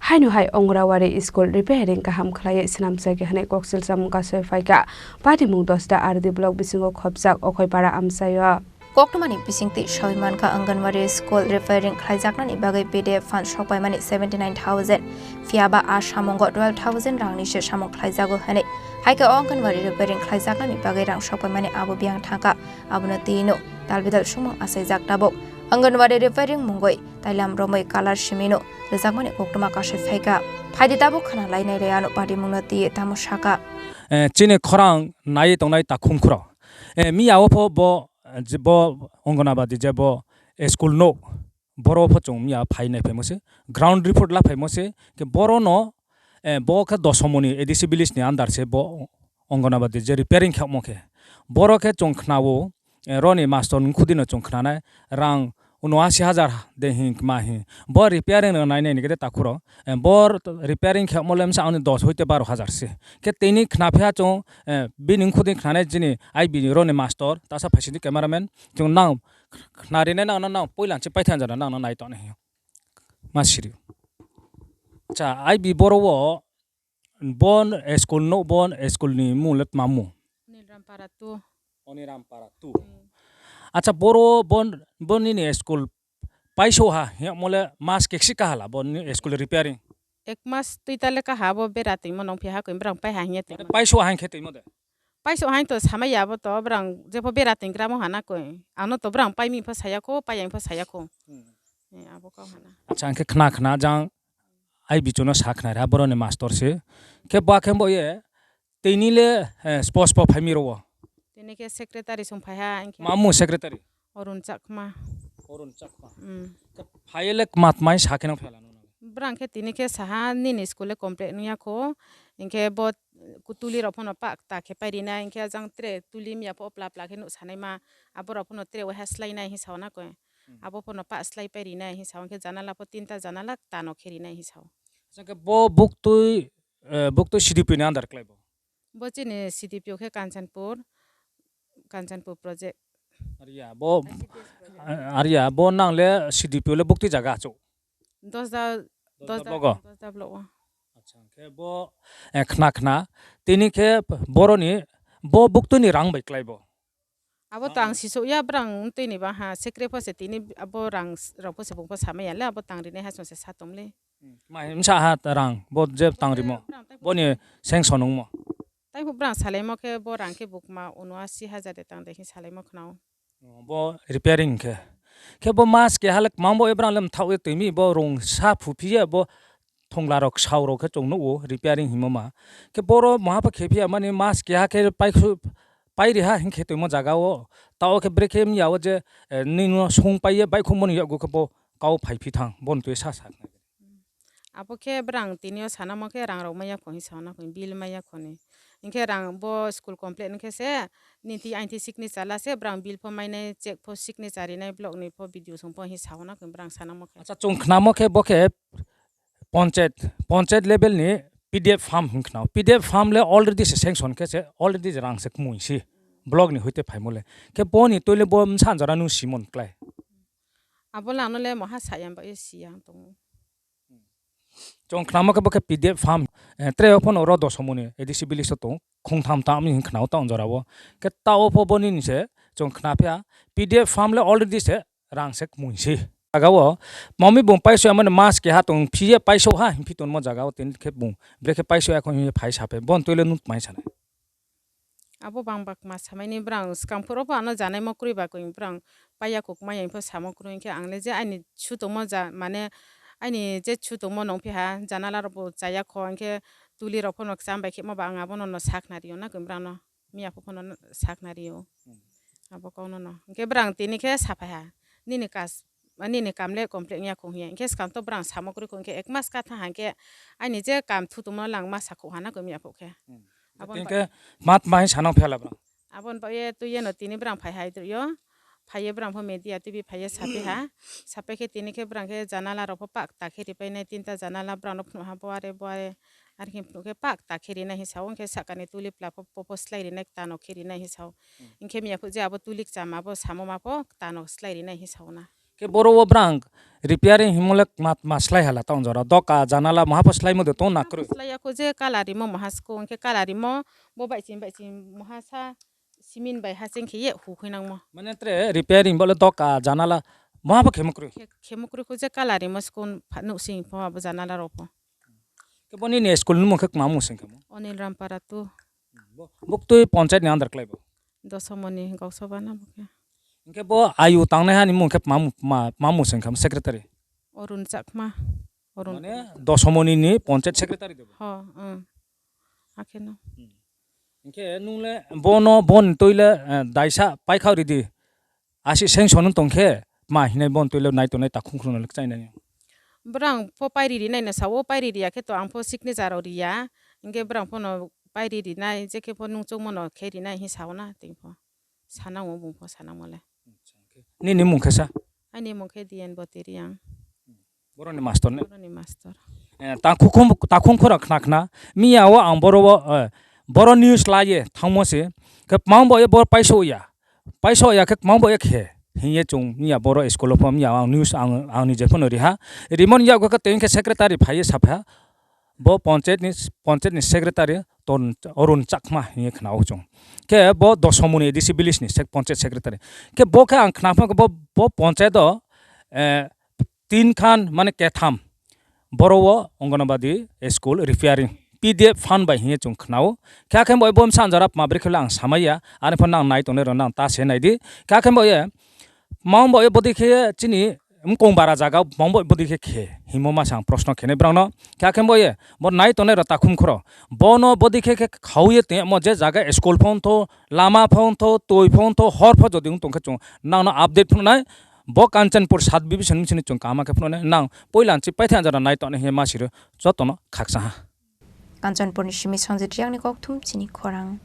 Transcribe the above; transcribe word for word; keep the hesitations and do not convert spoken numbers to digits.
Haino hai Ongorawari school repairing kaham khlaiwi swnamsakya hwnwi koksil chamung kasui phaikha. Patimung Dosda R D block bisingo khopjak Okhoipara amchaio. Koktwmani bisingtwi sawi mankha Anganwadi school repairing khlaijaknani bagwi P D F fund sokpaimani seventy nine thousand, phiyaba a samungo twelve thousand rangni se samung khlaijago hwnwi. Haikhe o Anganwadi repairing khlaijaknani bagwi rang sokpaimani abo biyang thangkha, abono twino dalbidal sumung achaijak tabuk. Anganwadi repairing mungwi tailam romwi colour simino rwjakmani koktwma kasui phaikha. Phaidi tabuk khna lainai le ano patimungno twi tamo sakha. Eh, chini khorang naiwi tongnai takhum khorok. Eh, miya o pho bo, eh, je bo Anganwadi je bo, eh, school no, boro pho chwng miya phai nai phaimo se, ground report la phaimo se, ke boro no, eh, bo khe Dosomoni A D C village ni under se bo Anganwadi je repairing khe omo khe. Boro khe chwng khna o, eh, roni master ni khudi no chwng khna nai rang uno asi hajar de hin ma hin. Bo repairing rw nai nai ni khe de takhuro. Eh, bo repairing khe omo le msa ani dos hoite baro hajar se. Khe tini khna phiya chwng, eh, bini khudi khna nai jini I B roni master, tasa phaisidi cameraman, chwng nang khna rinai nang, nang, nang poilang se paithan jana nang, nang nai tong nai. Ma siri. Cha, I B boro o bon school no, bon school ni mung le tma mung? Nilrampara two. Oni Rampara two. Hmm. Acha, boro bon, bon nini school paiso ha, ya mole mas keksi kahala bon ni school repairing. Ek mas twi tale kaha bo bera twi mo nong phi ha koi brang pai ha hinya twi. Mane paiso ha hinkhe twi mo de. Paiso hain to samai ya bo to brang jepho bera twi gramo hana koi. Ano to brang pai mi pho saya ko, pai yang pho saya ko. Hmm. Eh, abo kau hana. Acha, hinkhe khna khna jang I B chuno sa khna ra boroni master se. Khe ba khe bo ye tini le, eh, spo spo phai mi ro. Tini khe secretary song phai ha, hinkhe. Ma mu secretary? Orun Chakma. Orun Chakma. Hmm. Khe phai le kmat mai sa khe no phela no. Brang khe tini khe saha nini school le complete nung ya kho. Hinkhe bo kutuli rok phano pak ta khe pai rina, hinkhe jang tre tuli miya pho pla pla khe nuk sanai ma. Abo rok phano tre waiha slai nai hin sao na koi. Hmm. Abo phano pak slai pai rina hin sao, hinkhe janala pho tinta janala tano khe rina hin sao. Jang khe bo buktui, eh, buktui C D P ni under klai bo? Bo chini C D P O khe Kanchanpur, Kanchanpur project. Arya, bo, I C D S project. Arya, bo nang le C D P O le bukti jaga achu? Dosda, Dosda Dosda, blogo? Dosda blogo. Acha, khe bo, eh, khna khna, tini khe boroni, bo buktuni rang bai klai bo? Abo to ang sisok ya, brang twi ni ba ha, secretary pho se tini abo rang s-, rok pho se bung pho samai ya le, abo tang rinai ha chwng se sa tom le. Hmm. Mai msa ha rang, bo je tang rimo. Brang tai pho boni sanction wngmo. Tai pho brang salaimo khe bo rang khe bukma uno asi hajar de tang de khe salaimo khna o. Oh, bo repairing khe. Khe bo mas keha le kwmang bo e brang le mthak e twi mi bo rung sa phu phi ye bo thongla rok sao rok khe chwng nukgo repairing himo ma. Khe boro maha pha khe phiya mani mas keha khe pai khu-, pai riha hinkhe twimo jaga o. Ta o khe brekhe mya o je, eh, nini no sung pai ye bai khumoni yakgo khe bo kau phai phi thang, bon twi sa sa. Abo khe brang tini o sana mo khe rang rok maya kho hin sa na kho, bill maya kho ni. Hinkhe rang bo school complete hinkhe se nini twi aini twi signature la se brang bill pho mai nai, check pho signature rinai, block ni pho B D O song pho hin sa na kho brang sana mo khe. Acha, chwng khna mo khe bo khe Ponchayat, ponchayat level ni P D F farm hin khna. P D F farm le already se sanction khe se, already se rang se kmui si. Block ni hoite phaimo le. Khe boni toile bo msa jora nung simon klai. Abo le ano le maha sayang ba e siyang tongo. Chwng khnamo khe bo khe P D F farm, eh, tre o phano ro Dosomoni A D C village o tongo. Khungtham tam hin khnao ta jora o. Khe ta o pho boni ni se chwng khna phiya P D F farm le already se rang se kmui si. Jaga o mami bung paiso ya mani mas keha tong phiye paiso ha hin phi tongmo jaga o tini khe bung brekhe paiso ya kho hin phai sa phe bon toile nuk mai sanai. Abo bang bak ma samai ni brang swkang phuru pho ano janai mo kwrwi ba koi brang paiya kuk maya pho samo kwrwi hinkhe ang le je aini sutongmo ja mane aini je sutongmo nong phiha janala rok bo chaya kho hinkhe tuli rok pho no cham bai khe mo ba ang abono no sakna rio na koi brang no. Miya pho phano sakna rio. Hmm. Abo kok no no. Hinkhe brang tini khe saphai ha. Nini kas, nini kam le complete wngya kho hiya. Hinkhe swkang to brang samo kwrwi kho hinkhe ek mas katha hinkhe aini je kam thutumo lang ma sakho hana kho miya pho khe. Hmm. Aboni hinkhe mat mai sanang phela brang. Aboni bagwi twi yeno tini brang phai hai yo. Phaiye brang pho media twi bi phaiye sapi ha. Sapai khe tini khe brang khe janala rok pho pak ta khe ripai nai tinta janala brang no phunuk ha bo are bo are. Ar khe phunuk khe pak ta khe rinai hi sao, hinkhe sakani tuli pla pho, pho, pho slai rinai, tano khe rinai hi sao. Hmm. Hinkhe miya phuh je abo tuli kcham abo samo ma pho tano slai rinai hi sao na. Khe boro o brang repairing himo le ma, ma slai hala ta onjora. Doka janala maha pho slai mo de to na kroi. Slai ya ko je kala rimo maha sko, hwnkhe kala rimo bo bai chim bai chim maha sa simin bai ha cheng khe ye hu khui nang mo. Mane tre repairing bo le doka janala maha pho khemo kroi. Khe, khemo kroi ko je kala rimo sko pha nuk sing pho abo janala rok pho. Khe bo nini school ni mung khe ma mung sing khe mo? Onil Rampara tu. Bo, bo twi panchayat ni under klai bo? Dosomoni Goksoba na bo khe. Hingke bo ayu tangnai hani mung khe ma, ma, ma mung sing khe mo secretary? Arun Chakma. Arun. Mane Dosomoni ni panchayat secretary de bo? Ho, um. Akheno. Hmm. Hingke nung le bono, bon twi le, eh, daisa paikha ridi. Asi sanction wng tong khe, ma hinai bon twi le nai tongnai takhum khulumno le chainani. Borang pho pairi rinai no sao, pairi riya khe to ang pho signature rok riya. Hingke borang pho no pairi rinai, je khe pho nung chukma no khe rinai hin sao na tei pho. Sana o bung pho sana mo le. Nini mung khe sa? Ani mung khe D N Boti Riang. Boroni master ne? Boroni master. Eh, takhum, takhum khura khna khna. Miya o ang boro o, eh, boro news la ye thangmo se. Khe mang bo ye bor paiso ya. Paiso ya khe mang bo ye khe. Hiye chung miya boro school o pho miya ang news ang, ang ni je phano riha. Rimon ya khe teng khe secretary phai ye sapha. Bo panchayat ni, panchayat ni secretary ton Arun Chakma hiye khna o chung. Khe bo Dosomoni A D C village ni sec-, panchayat secretary. Khe bo khe ang khna phano bo, bo panchayat o, eh, tin khan mane ketham boro o Anganwadi school repairing P D F fund bai hinye chung khnao. Khe akhe bo, bo bwsa anjara mabri khela ang samaya, ani phano nang nai tongnai rw nang ta se nai di. Khe akhe bo ye, mong bo ye bodi khe chini mkong bara jaga mong bo bodi khe khe himo ma sang proshno khenai brang no. Khe akhe bo ye, bo nai tongnai rw takhum khoro. Bono bodi khe khe khao ye te mo je jaga school phone tho, lama phone tho, toi phone tho, hor pho jodi wng tong khe chung nang no update phano nai. Bo Kanchanpur sub division ni sini chwng kaham khe phunuknai. Nang puila nchi paithai anjara nai tongni hinwi ma siro jotono khaksa ha. Kanchanpur ni simi Sanjit Riang ni kok thum chini khorang.